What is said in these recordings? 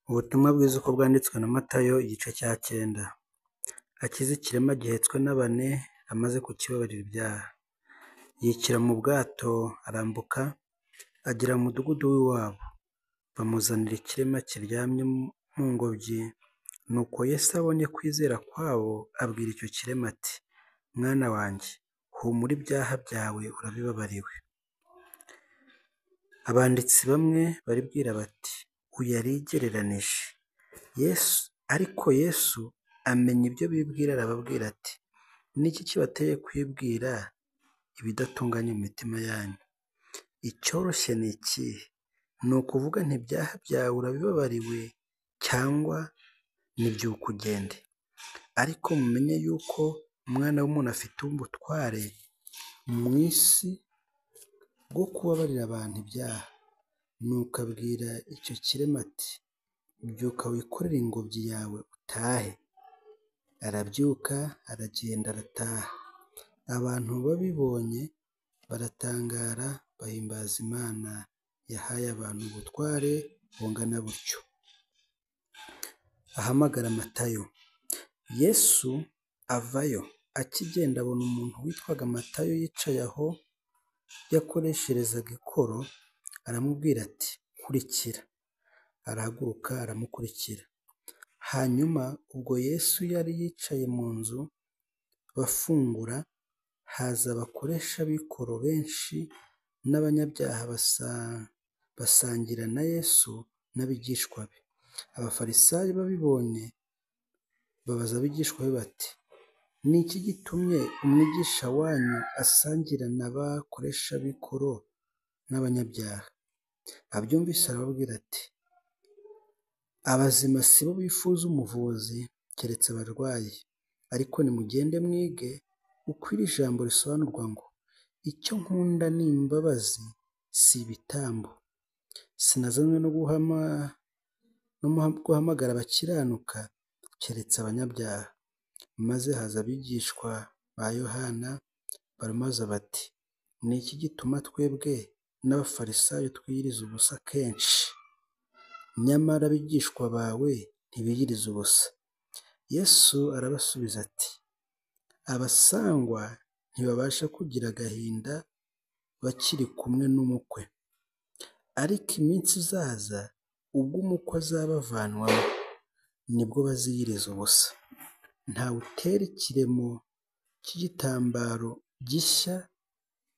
Ubutumwa bwiza uko bwanditswe na Matayo igice cya 9. Akiza ikirema gihetswe n'abane amaze kukibabarira ibyaha. Yikira mu bwato arambuka agera mu mudugudu w'iwabo. Bamuzanira ikirema kiryamye mu ngobyi, nuko Yesu abonye kwizera kwabo abwira icyo kirema ati: "Mwana wanjye, humura ibyaha byawe urabibabariwe." Abanditsi bamwe baribwira bati: "Uyu yarigereranije." Yesu ariko Yesu amenya ibyo bibwira arababwira ati: "Ni iki kibateye kwibwira ibidatunganye mu mitima yanyu? Icyoroshye ni ikihe? Ni ukuvuga nti ibyaha byawe urabibabariwe cyangwa ni byuka ugende? Ariko mumenye yuko Umwana w'umuntu afite ubutware mu isi bwo kubabarira abantu ibyaha." Nuko abwira icyo kirema ati: "Byuka wikorere ingobyi yawe utahe." Arabyuka aragenda arataha. Abantu babibonye baratangara bahimbaza Imana yahaye abantu ubutware bungana butyo. Ahamagara Matayo. Yesu avayo akigenda abona umuntu witwaga Matayo yicaye aho yakoresherezaga ikoro, aramubwira ati: "Nkurikira." Arahaguruka aramukurikira. Hanyuma ubwo Yesu yari yicaye mu nzu bafungura, haza abakoresha b'ikoro benshi n'abanyabyaha basangira na Yesu n'abigishwa be. Abafarisayo babibonye babaza abigishwa be bati: "Ni iki gitumye umwigisha wanyu asangira n'abakoresha b'ikoro n'abanyabyaha?" Abyumvise arababwira ati: "Abazima si bo bifuza umuvuzi, keretse abarwayi. Ariko nimugende mwige uko iri jambo risobanurwa ngo: Icyo nkunda ni imbabazi, si ibitambo. Sinazanywe no guhamagara abakiranuka, keretse abanyabyaha." Maze haza abigishwa ba Yohana baramubaza bati: "Ni iki gituma twebwe n'Abafarisayo twiyiriza ubusa kenshi, nyamara abigishwa bawe ntibiyiriza ubusa?" Yesu arabasubiza ati: "Abasangwa ntibabasha kugira agahinda bakiri kumwe n'umukwe, ariko iminsi izaza ubwo umukwe azabavanwamo, nibwo baziyiriza ubusa. Ntawe utera ikiremo cy'igitambaro gishya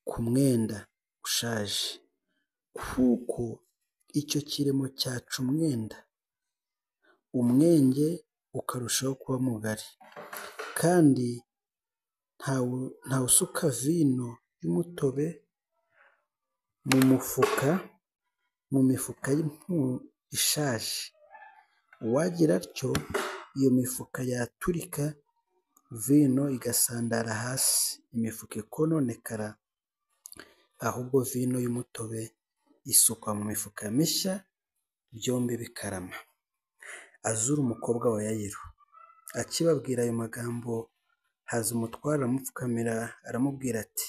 ku mwenda ushaje, kuko icyo kiremo cyaca umwenda, umwenge ukarushaho kuba mugari. Kandi ntawusuka vino y'umutobe mu mifuka y'impu ishaje. Uwagira atyo iyo mifuka yaturika, vino igasandara hasi, imifuka ikononekara. Ahubwo vino y'umutobe isukwa mu mifuka mishya, byombi bikarama." Azura umukobwa wa Yayiro. Akibabwira ayo magambo, haza umutware aramupfukamira aramubwira ati: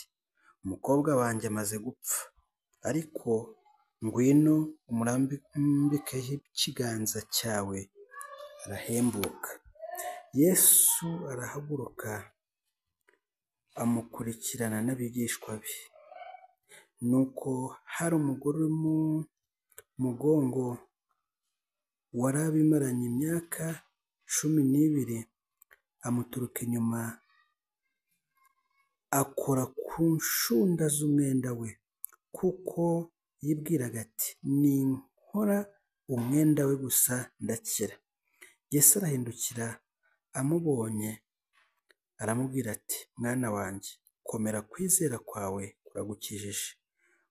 "Umukobwa wanjye amaze gupfa, ariko ngwino umurambikeho ikiganza cyawe arahembuka." Yesu arahaguruka amukurikirana n'abigishwa be. Nuko hari umugore uri mu mugongo wari abimaranye imyaka 12, amuturuka inyuma akora ku nshunda z'umwenda we, kuko yibwiraga ati: "Ninkora umwenda we gusa ndakira." Yesu arahindukira amubonye aramubwira ati: "Mwana wanjye, komera, kwizera kwawe kuragukijije."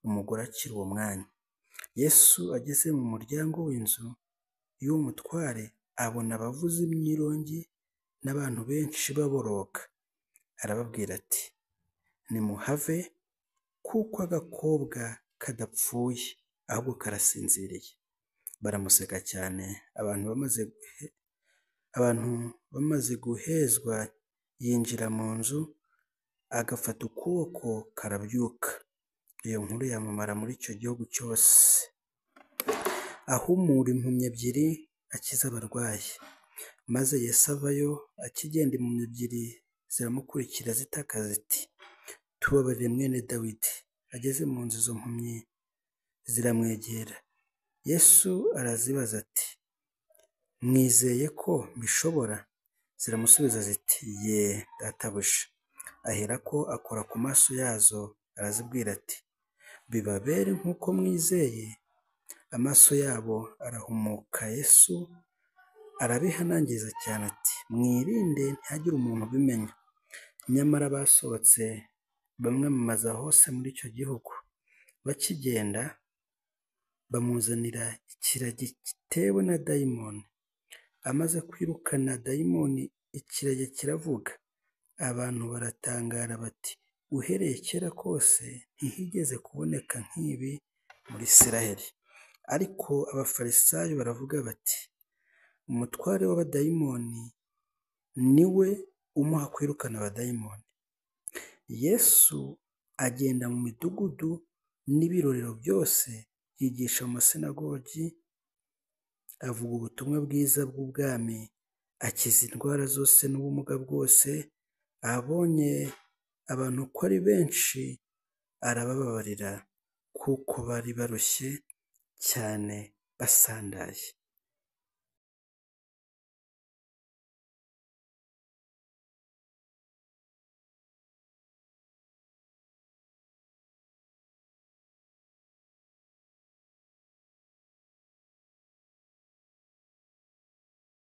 Umugore akira uwo mwanya. Yesu ageze mu muryango w'inzu y'uwo mutware, abona abavuza imyirongi n'abantu benshi baboroga. Arababwira ati: "Nimuhave, kuko agakobwa kadapfuye, ahubwo karasinziriye." Baramuseka cyane. Abantu bamaze guhezwa, yinjira mu nzu, agafata ukuboko karabyuka. Iyo nkuru yamamara muri icyo gihugu cyose. Ahumura impumyi ebyiri. akiza abarwayi. Maze Yesu avayo, akigenda impumyi ebyiri ziramukurikira zitaka ziti: "Tubabarire mwene Dawidi." Ageze mu nzu izo mpumyi ziramwegera. Yesu arazibaza ati: "Mwizeye ko mbishobora?" Ziramusubiza ziti: "Yee, databuja." Aherako akora ku maso yazo, arazibwira ati: "Bibabere nk'uko mwizeye." Amaso yabo arahumuka. Yesu arabihanangiriza cyane ati: "Mwirinde ntihagire umuntu ubimenya." Nyamara basohotse bamwamamaza hose muri icyo gihugu. Bakigenda bamuzanira ikiragi gitewe na dayimoni. Amaze kwirukana dayimoni, ikiragi kiravuga. Abantu baratangara bati: "Uhereye kera kose ntihigeze kuboneka nk'ibi muri Isiraheli." Ariko Abafarisayo baravuga bati: "Umutware w'abadayimoni ni we umuha kwirukana abadayimoni." Yesu agenda mu midugudu n'ibirorero byose, yigisha mu masinagogi, avuga ubutumwa bwiza bw'ubwami, akiza indwara zose n'ubumuga bwose. Abonye abantu ko ari benshi, arabababarira, kuko bari barushye cyane basandaye.